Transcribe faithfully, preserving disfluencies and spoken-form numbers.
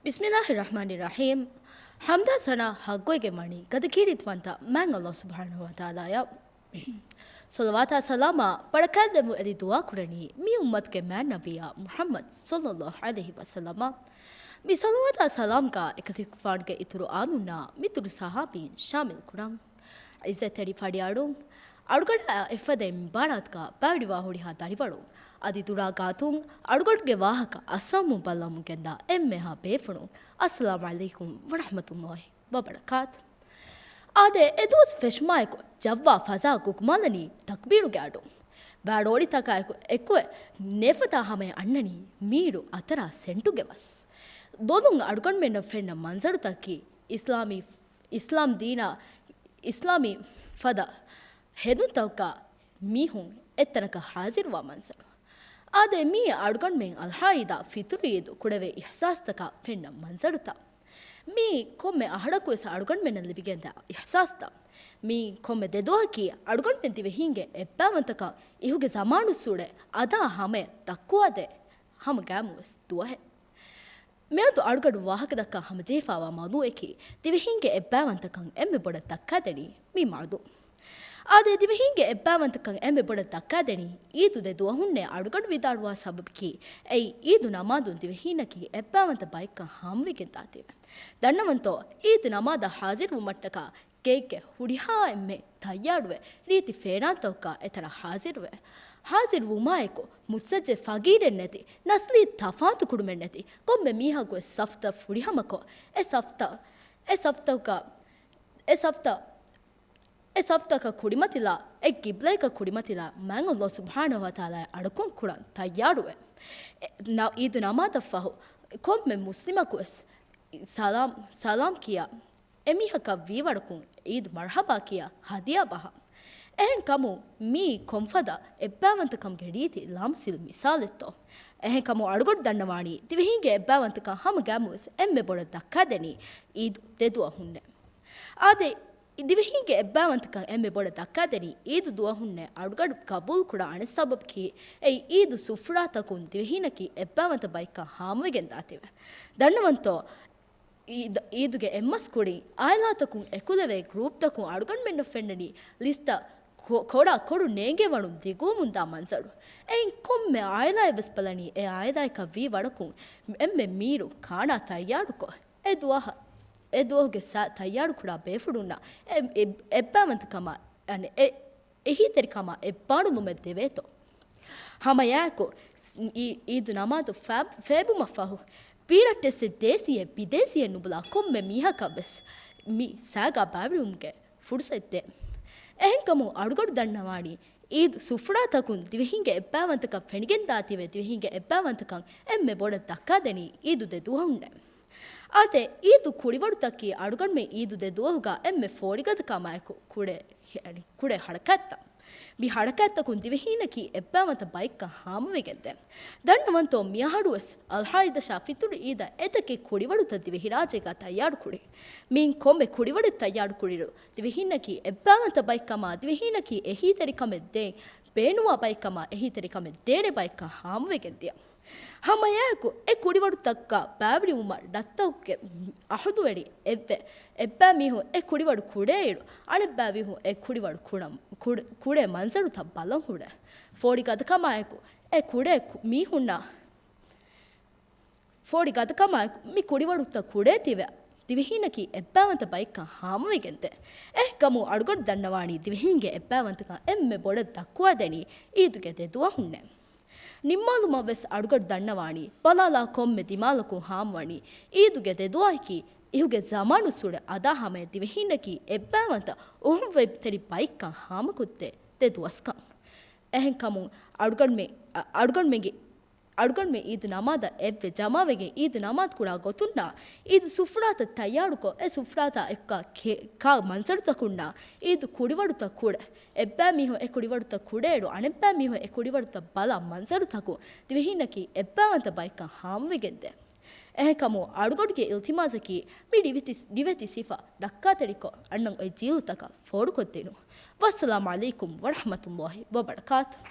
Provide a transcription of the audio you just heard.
ބިސްމިއްލާހި ރަޙްމާނި ރަޙީމް. ޙަމްދާ ސަނާ ޙައްޤުވެގެން ވަނީ ގަދަކީރިތިވަންތަ މާތް ﷲ ސުބްޙާނަހޫ ވަތަޢާލާއަށް. ޞަލަވާތާ ސަލާމާ ބަރަކާތް ދެއްވު އެދި ދުޢާ ކުރަނީ މި އުއްމަތުގެ މާތް ނަބިއްޔާ މުޙައްމަދު ޞައްލައްލާހު ޢަލައިހި ވަސައްލަމަށް. މި ޞަލަވާތާ ސަލާމްގާ އެކަލޭގެފާނުގެ އިތުރު އާލުންނާ މިތުރު ޞަޙާބީން ޝާމިލް ކުރަން. ޢިއްޒަތްތެރި ފަޑިއަޅުން، އަޅުގަނޑާ އެފަދަ މިންބާރާތަކަށް ބާވެރިވާ ހުރިހާ ދަރިވަރުން، އަދި ދުރާ ގާތުން އަޅުގަނޑުގެ ވާހަކަ އައްސައުމު ބައްލަވަމުން ގެންދާ އެންމެހާ ބޭފުޅުން، އައްސަލާމު ޢަލައިކުމް ވަރަޙްމަތުﷲި ވަބަރަކާތު. އާދެ، އެ ދުވަސް ފެށުމާއެކު ޖައްވާ ފަޒާ ގުގުމާލަނީ ތަކްބީރުގެ އަޑުން. ބާރޯޅިތަކާއެކު އެކުވެ ނޭފަތާ ހަމަޔަށް އަންނަނީ މީރު އަތަރާ ސެންޓުގެ ވަސް. ދޮލުން އަޅުގަނޑުމެންނަށް ފެންނަ މަންޒަރުތަކީ އިސްލާމީ، އިސްލާމް ދީނާ، އިސްލާމީ ފަދަ ހެދުންތަކުގަ މީހުން އެއްތަނަކަށް ހާޒިރުވާ މަންޒަރު. އާދެ، މީ އަޅުގަނޑުމެން އަޟްޙާ އީދާ ފިޠުރު އީދު ކުޑަވޭ އިޙްސާސްތަކާ ފެންނަ މަންޒަރުތައް. މީ ކޮންމެ އަހަރަކުވެސް އަޅުގަނޑުމެންނަށް ލިބިގެންދާ އިޙްސާސްތައް. މީ ކޮންމެ ދެދުވަހަކީ އަޅުގަނޑުމެން ދިވެހީންގެ އެއްބާވަންތަކަން އިހުގެ ޒަމާނުއްސުރެ އަދާ ހަމަޔަށް ދައްކުވާދޭ ހަމަ ގައިމުވެސް ދުވަހެއް. މިއަދު އަޅުގަނޑު ވާހަކަދައްކާ ހަމަޖެހިފައިވާ މައުޟޫޢަކީ ދިވެހީންގެ އެއްބާވަންތަކަން އެންމެ ބޮޑަށް ދައްކާދެނީ މި މައުޟޫޢު. އާދެ، ދިވެހީންގެ އެއްބާވަންތަކަން އެންމެ ބޮޑަށް ދައްކާދެނީ އީދު ދެ ދުވަހުންނޭ އަޅުގަނޑު ވިދާޅުވާ ސަބަބަކީ އެއީ އީދު ނަމާދުން ދިވެހީނަކީ އެއްބާވަންތަ ބައެއްކަން ހާމަވެގެން ދާތީވެ. ދަންނަވަންތޯ، އީދު ނަމާދަށް ހާޒިރުވުމަށްޓަކާ ގެއެއްގެ ހުރިހާ އެންމެ ތައްޔާރުވެ، ރީތި ފޭރާންތަކުގަ އެތަނަށް ހާޒިރުވެ. ހާޒިރުވުމާއެކު، މުއްސައްޖެ ފަގީރެއް ނެތި، ނަސްލީ ތަފާތު ކުރުމެއް ނެތި، ކޮންމެ މީހަކު ވެސް ސަފްތައް ފުރިހަމަކޮށް، އެ ސަފްތައް، އެ ސަފްތަކުގަ، އެ ސަފްތައް، އެ ސަފްތަކަށް ކުރިމަތިލާ، އެ ޤިބްލައަކަށް ކުރިމަތިލާ، މާތް ﷲ ސުބްޙާނަހޫ ވަތަޢާލާއަށް އަޅުކަން ކުރަން ތައްޔާރުވެ. އެ، ނަ-، އީދު ނަމާދަށްފަހު، ކޮންމެ މުސްލިމަކު ވެސް ސަލާމް، ސަލާމް ކިޔާ، އެމީހަކަށް ވީވަރަކުން އީދު މަރްޙަބާ ކިޔާ ހަދިޔާ ބަހާ. އެހެންކަމުން މީ ކޮންފަދަ އެއްބާވަންތަކަމުގެ ރީތި ލާމަސިލު މިސާލެއްތޯ؟ އެހެންކަމުން އަޅުގަނޑު ދަންނަވާނީ ދިވެހީންގެ އެއްބާވަންތަކަން ހަމަ ގައިމުވެސް އެންމެ ބޮޑަށް ދައްކާދެނީ އީދު ދެ ދުވަހުންނޭ. އާދެ، ދިވެހީންގެ އެއްބާވަންތަކަން އެންމެ ބޮޑަށް ދައްކާދެނީ އީދު ދުވަހުންނޭ އަޅުގަނޑު ގަބޫލުކުރާ އަނެއް ސަބަބަކީ އެއީ އީދު ސުފްރާތަކުން ދިވެހީނަކީ އެއްބާވަންތަ ބައެއްކަން ހާމަވެގެން ދާތީވެ. ދަންނަވަންތޯ، އީދ-، އީދުގެ އެއްމަސް ކުރިން އާއިލާތަކުން އެކުލެވޭ ގްރޫޕްތަކުން އަޅުގަނޑުމެންނަށް ފެންނަނީ ލިސްޓަށް ކޮ-، ކޮޅަށް ކޮޅު ނޭނގޭވަޑުން ދިގުވަމުންދާ މަންޒަރު. އެއިން ކޮންމެ އާއިލާއެއް ވެސް ބަލަނީ އެ އާއިލާއަކަށް ވީ ވަރަކުން އެންމެ މީރު ކާނާ ތައްޔާރުކޮށް، އެ ދުވަހަށް، އެ ދުވަހުގެ ސާ ތައްޔާރުކުރާ ބޭފުޅުންނަށް އެ، އެ، އެއްބާވަންތަކަމާ، އަނެއް އެ އެހީތެރިކަމާ އެއްބާރުލުމެއް ދެވޭތޯ. ހަމައެއާއެކު އީ-، އީދު ނަމާދު ފާ-، ފޭބުމަށްފަހު، ބީރައްޓެއްސެއް ދޭސީއެއް ބިދޭސީއެއް ނުބުލާ ކޮންމެ މީހަކަށް ވެސް މި ސާގާ ބާވެރިވުމުގެ ފުރުސަތު ދޭ. އެހެންކަމުން އަޅުގަނޑު ދަންނަވާނީ، އީދު ސުފްރާތަކުން ދިވެހީންގެ އެއްބާވަންތަކަން ފެނިގެންދާތީވެ، ދިވެހީންގެ އެއްބާވަންތަކަން އެންމެ ބޮޑަށް ދައްކާދެނީ އީދު ދެ ދުވަހުންނޭ. އާދެ، އީދު ކުޅިވަޑުތަކީ އަޅުގަނޑުމެން އީދު ދެ ދުވަހުގަ އެންމެ ފޯރިގަދަކަމާއެކު ކުޅޭ، ކުޅޭ ހަރަކާތްތައް. މި ހަރަކާތްތަކުން ދިވެހީނަކީ އެއްބާވަންތަ ބައެއްކަން ހާމަވެގެންދޭ. ދަންނަވަންތޯ، މިއަހަރުވެސް އަޟްޙާ އީދަށާ ފިޠުރު އީދަށް އެތަކެއް ކުޅިވަޑުތައް ދިވެހިރާއްޖޭގަ ތައްޔާރުކުރި. މިއިން ކޮންމެ ކުޅިވަޑެއް ތައްޔާރުކުރިއިރު، ދިވެހީނަކީ އެއްބާވަންތަ ބައެއްކަމާ، ދިވެހީނަކީ އެހީތެރިކަމެއް ދޭން ބޭނުންވާ ބައެއްކަމާ، އެހީތެރިކަމެއް ދޭނެ ބައެއްކަން ހާމަވެގެން ދިޔަ. ހަމައެއާއެކު، އެ ކުޅިވަޑުތަކަށް ބާވެރިވުމަށް ޑައްތަކުގެ އަހުދުވެރި އެއްވެ. އެއްބައި މީހުން އެ ކުޅިވަޑު ކުޑޭއިރު، އަނެއްބައި މީހުން އެ ކުޅިވަޑު ކުޑަ-، ކުޑަ-، ކުޑޭ މަންޒަރުތައް ބަލަން ހުރޭ. ފޯރި ގަދަކަމާއެކު، އެ ކުޑޭ ކު-، މީހުންނަށް، ފޯރި ގަދަކަމާއެކު، މި ކުޅިވަޑުތައް ކުޑޭތީވެ، ދިވެހީނަކީ އެއްބައިވަންތަ ބައެއްކަން ހާމަވެގެންދޭ. އެހެންކަމުން އަޅުގަނޑު ދަންނަވާނީ، ދިވެހީންގެ އެއްބައިވަންތަކަން އެންމެ ބޮޑަށް ދައްކުވާދެނީ އީދުގެ ދެ ދުވަހުންނޭ. ނިންމާލުމަށް ވެސް އަޅުގަޑު ދަންނަވާނީ، ބަލާލާ ކޮންމެ ދިމާލަކުން ހާމަވަނީ، އީދުގެ ދެ ދުވަހަކީ، އިހުގެ ޒަމާނުއްސުރެ އަދާ ހަމަޔަށް ދިވެހީންނަކީ އެއްބައިވަންތަ އުހުއްވަތްތެރި ބައެއްކަން ހާމަކޮށްދޭ ދެ ދުވަސްކަން. އެހެންކަމުން އަޅުގަނޑުމެ-، އަ-، އަޅުގަނޑުމެންގެ، އަޅުގަނޑުމެން އީދު ނަމާދަށް އެއްވެ ޖަމާވެގެން އީދު ނަމާދު ކުރާ ގޮތުންނާ، އީދު ސުފްރާތައް ތައްޔާރުކޮށް، އެ ސުފްރާތާ އެއްކާ ކެ-، ކާ މަންޒަރުތަކުންނާ، އީދު ކުޅިވަޑުތައް ކުޑަ، އެއްބައި މީހުން އެ ކުޅިވަޑުތައް ކުޑައިރު، އަނެއްބައި މީހުން އެ ކުޅިވަޑުތައް ބަލާ މަންޒަރުތަކުން ދިވެހީންނަކީ އެއްބައިވަންތަ ބައެއްކަން ހާމަވެގެންދޭ. އެހެންކަމުން އަޅުގަޑުގެ އިލްތިމާސަކީ މި ރިވެތި، ރިވެތި ސިފަ ރައްކާތެރިކޮށް އަންނަން އޮތް ޖީލުތަކަށް ފޯރުކޮށްދިނުން. ވައްސަލާމު ޢަލައިކުމް ވަރަޙްމަތުﷲި ވަބަރަކާތުހު.